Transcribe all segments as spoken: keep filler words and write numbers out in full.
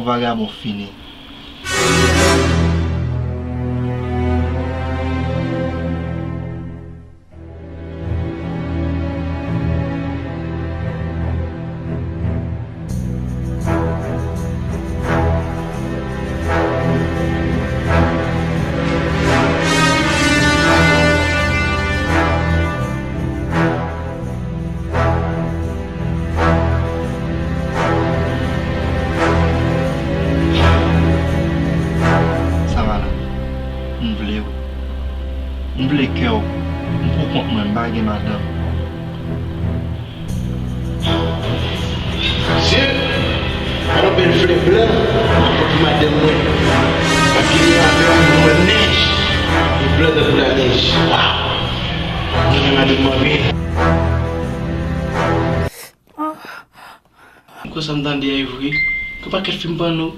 Vagabon fini. Savala, m vle w. M vle kè w. M pou kont mwen, m pa gen madanm. Shit! Yon bèl flè blan pou madanm mwen. Paske li avè yon nèj. Li blan tankou lanèj. Waw! Mwen renmen madanm mwen anpil. Mwen kwè sa m tande a e vre. Gen pakèt fim pòno.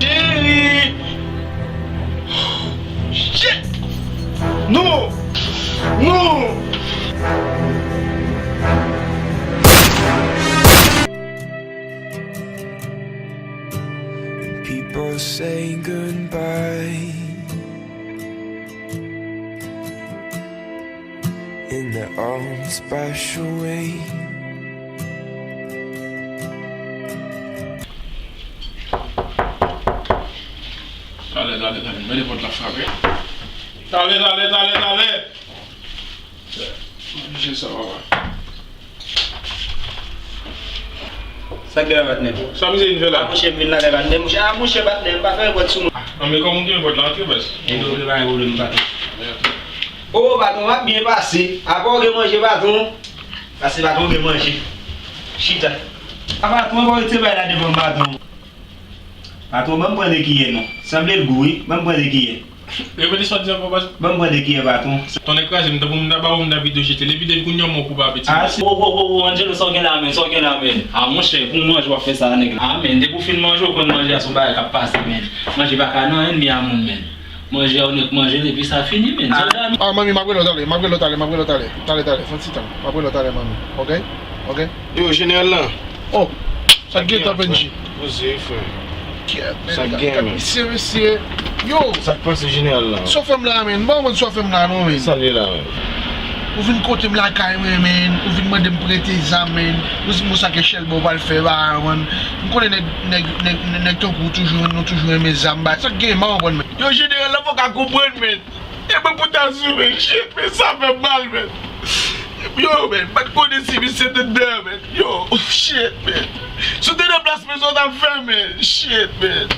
Cheri! Shit! Non! Non! People say goodbye in their own special way. Talè, talè, talè. Mete pòt la frape. Talè, talè, talè, talè. Manje sa, papa. Sa k gen la, patnè? Sa misye vin fè la? A, monchè, m vin lakay patnè. Monchè, a, monchè, patnè, m pa fè repòt sou mwen. A, men kòman w gen repòt la? Antre, baz. E nou prepare pwoblèm, patnè. O, patwon, m ap byen pase. Apa w gen manje, patwon? Pase, patwon, gen manje. Chita. A, patwon, pa w rete bay la devan m, patwon. Patwon, ban m pran de kiyè non. Sanble l gou wi. Ban m pran de kiyè. Repete sa w di ankò, baz. Ban m pran de kiyè, patwon. Tonnè kraze m, tankou m ta ba w, m ta pito jete l. Epi depi kounye a, mwen kou pa apeti. A, si. Wo, wo, wo, wo, Angelo, sa w gen la, menn? Sa w gen la, menn? A, monchè, pou manje w ap fè sa, nèg la. A, menn, depi w fin manje, w konn manje a se yon bagay k ap pase, menn. Manje pa ka nan enmi a moun, menn. Manje a, w nèk manje l, epi sa fini, menn. A, manmi, m ap rele w talè, m ap rele w talè, m ap rele w talè. Talè, talè, fè yon ti tan. M ap rele w talè, manmi. Oke? Oke? Yo, jeneral lan. O, sa k gen, Benji? Poze, frè. Kèt, men, gad misye, mesye. Yo! Sa k pase, jeneral lan? Sa w fè m la, menn? M pa konprann sa w fè m la non, menn. Sa l ye la, menn? Ou vin kote m lakay mwen, menn. Ou vin mande m prete zam, menn. Ou di m konsa ke chèlbè w pral fè ba, menn. M konnen nèg, nèg, nèg, nèg tankou w toujou, nou toujou renmen zam, ba. Sa k gen, m pa konprann, menn. Yo, jeneral lan poko konprann, menn. E mwen pou ta sou, men, shit, men, sa fè m mal, men. Yo, men, m pa t konnen si misye te anndan, men. Yo, shit, men. Si w te nan plas mwen, sa w t ap fè, men. Shit, men.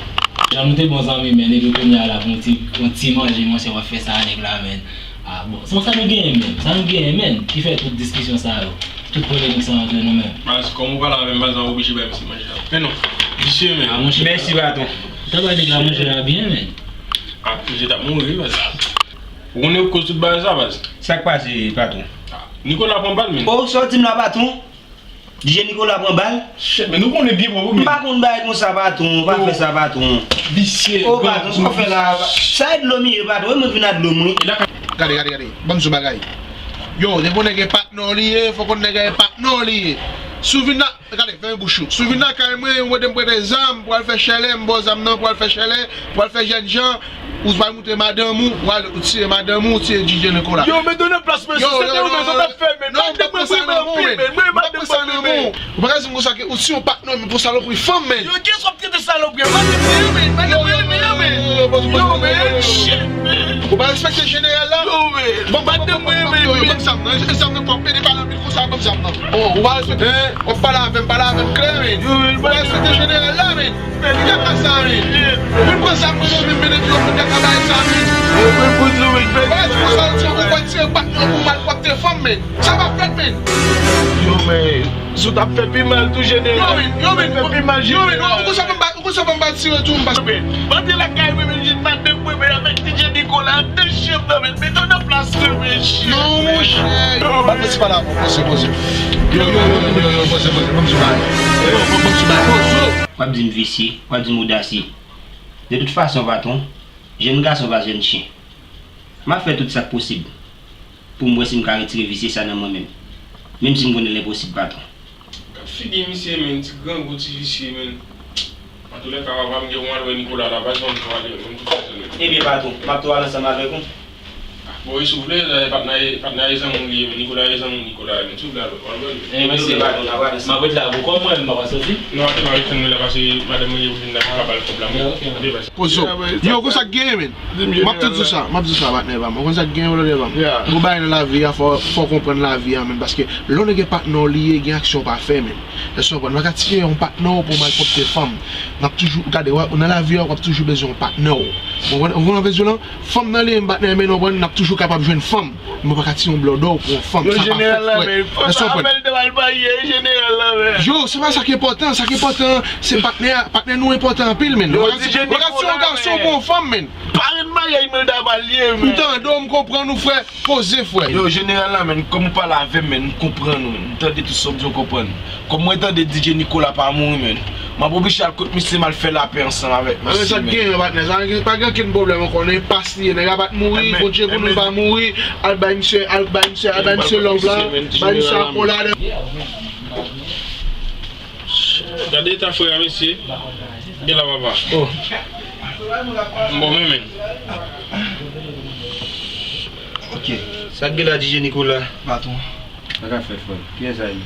Jan nou te bon zanmi, men, epi kounye a la, pou yon ti, yon ti manje, monchè, w ap fè sa a nèg la, men. A, bon, se sa nou genyen, men. Sa nou genyen, men, ki fè tout diskisyon sa yo. Tout polemik sa yo antre nou, men. Baz, kòm ou pale avè m, baz, m oblije bay misye manje la. Men non, visye, men. A, monchè. Mèsi, patwon. Ou ta bay nèg la manje la byen, men. A, misye t ap mouri, wi, baz. Ou konnen koz tout bagay sa, baz? Sa k pase, patwon? A, Nicolas pran bal, men. O, sa w di m la, patwon? D J Nicolas pran bal? Shit, men nou konnen byen pwòp, wi, men. M pa konn bagay konsa, patwon. Pa fè sa, patwon. Visye. O, patwon, sa w fè la? Sa e dlo m ye, patwon. E mwen vin ak dlo m, wi. Gade, gade, gade. Ban m di w bagay. Yo, depi w nèg e patnè w li ye, fòk w nèg e patnè w li ye. Si w vin la, gade, fèmen bouch ou. Si w vin lakay mwen, ou mande m prete zam, pou al fè chèlè, m ba w zam nan, pou al fè chèlè, pou al fè jènjan, ou pral moutre madanm ou, ou al, ou tiye madanm ou, ou tiye D J Nicolas. Yo, men, tonnè plas mwen, si se te ou menm, sa w t ap fè, men. Non, m pa t ap pran sa nan men w, men. Mwen, m pa t ap pran sa nan men w. Ou pa ka di m konsa ke ou tiye yon patnè w, men pou salopri fanm, men. Yo, kiyès w ap trete salopri a? Madanm mwen, men. Madanm mwen, men, men. Yo, men, shit, men. Ou pa respekte jeneral la? Yo, men. Bon, madanm mwen, men. Yo, yo, ban m zam nan. E zam nan, w ap pede pale anpil konsa, ban m zam nan. O, ou pa respekte. W ap pale avè m, pale avè m klè, men. Yo, men. Ou pa respekte jeneral la, men. Men, li ka fè sa, men. Moun pran zam mwen, men, men, epi yo moun ka bay sa, men. Yo, men, pou di, men, men. Ou pa di konsa, ou pa tire bak nan pou malpwòpte fanm, men. Sa pa fèt, men. Yo, men, si w t ap fè pi mal tou, jeneral. Yo, men, yo, men, fè pi mal, yo, men, jeneral. Ou konsa fè m ba, ou konsa fè m ba tire tou, m pa. Men, antre lakay mwen, men, jis madanm mwen, men, avèk D J Nicolas, antre chanm nan, men, met nou nan plas nou, men, shit. Non, monchè. Yo, men. Poze, pale avè m, poze, poze. Yo, yo, yo, poze, poze, ban m sou bagay. Yo, ban m sou bagay. Poze. W ap di m visye, w ap di m odasye. De tout fason, patwon, jèn gason pa jèn chen. M ap fè tout sa k posib pou m wè si m ka retire visye sa nan mwen menm. Menm si m konnen l enposib, patwon. Figi misye, men, ti grangou, ti visye, men. Antoulèka, papa m gen pou m al wè Nicolas la, pa janm tou ale, menm tou fè men. Ebyen, patwon, m ap tou al ansanm avèk ou. Bon, e si w vle, patnè, patnè e zanmi w li ye, men Nicolas e zanmi w, Nicolas, men si w vle al wè, w al wè l. Ebyen, mèsi, patwon, n ap ale ansanm. M ap ret la pou kòb mwen, m pa pase osi. Non, atè, m ap ret tann li la, pase madanm mwen ye pou vin la, pou kapab fòk la, mwen. Pozo. Yo, konsa k genyen, men. M ap tou di w sa, m ap di w sa, patnè pa m. Ou konn sa k genyen, patnè pa m? Gon bagay nan lavi a, fò, fò w konprann lavi a, men, paske lè w gen patnè w li ye, gen aksyon w pa fè, men. Èske w konprann? Ou pa ka tiye yon patnè w pou w malpwòpte fanm. N ap toujou, gade, w, nan lavi a, w ap toujou bezwen yon patnè w. Ou konprann, ou konprann sa m vle di w la? Fanm nan li menm patnè, men, ou konprann, n ap toujou kapab jwenn fanm. Men ou pa ka tiye yon blòdò w pou yon fanm. Sa pa fèt, frè. Èske w konprann? Yo, se pa sa k enpòtan. Sa k enpòtan, se patnè a. Patnè nou enpòtan anpil, men. Ou pa ka tiye yon gason pou yon fanm, men. Parèt maryaj mwen ta pral ye, men. M tande w, m konprann ou, frè. Poze, frè. Yo, jeneral la, men, kòm ou pale avè m, men, m konprann ou. M tande tout sa w di, m konprann. Kòm mwen tande D J Nicolas pa mouri, men, m ap oblije al kot misye, m al fè lapè ansanm avèk misye, men. Sa k genyen, patnè? Sa pa gen okenn pwoblèm ankò. Nan enpas li ye, nèg la pa t mouri, Bondye pou nou pa mouri. Al bay misye, al bay misye, al bay misye love la, bay misye akolad. Gade eta frè a, mesye. Gen la, papa. Oh. M bon, men, men. Ok. Sa k gen la, D J Nicolas? Patwon. Sa k ap fèt, frè m? Kiyès sa ye?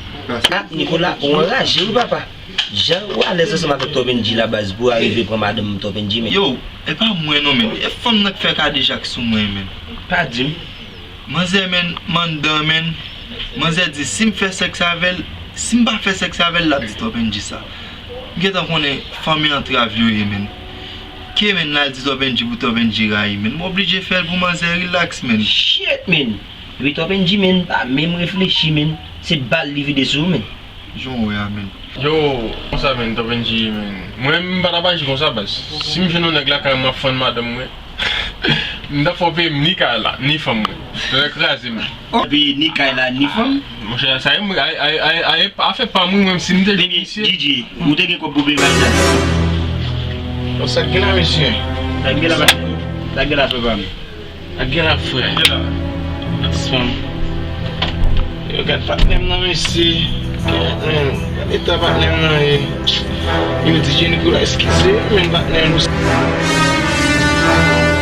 Ah, Nicolas, ou anraje wi, papa. Jan ou alèz ansanm avèk Top N G la, baz, pou w arive pran madanm Top N G, men. Yo, e pa mwen non, men. E fanm nan k fè kadejak sou mwen, men. Pa di m. Manzè, men, m anndan, men. Manzè di, si m fè sèks avè l, si m pa fè sèks avè l, l ap di Top N G sa. M gentan konnen fanmi antrav yo ye, men. Ke, men, l al di Top N G pou Top N G rayi, men. M oblije fè l pou manzè rilaks, men. Shit, men. Epi Top N G, men, pa menm reflechi, men. Se bal li vide sou ou, men. Jan w wè a, men. Yo, konsa, men, Top N G, men. Mwen, m pa t ap aji konsa, baz. Si m jwenn yon nèg lakay mwen ap fann madanm mwen, m t ap fè w peye m ni kay la, ni fanm mwen. Nèg kraze m. Epi ni kay la, ni fanm? Monchè, sa e mwen, a, a, a, a, afè pa m wi, mwen, si m te jwenn misye. Ebyen, D J, ou te gen kòb pou peye bagay sa? Bon, sa k gen la, mesye? Sa k gen la, sa k gen la, frè pa m? Ak gen la frè. Fanm. Yo, gad patnè m nan, mesye. Gad, men, gad eta patnè m nan ye. Yo, D J Nicolas, eskize, men patnè m.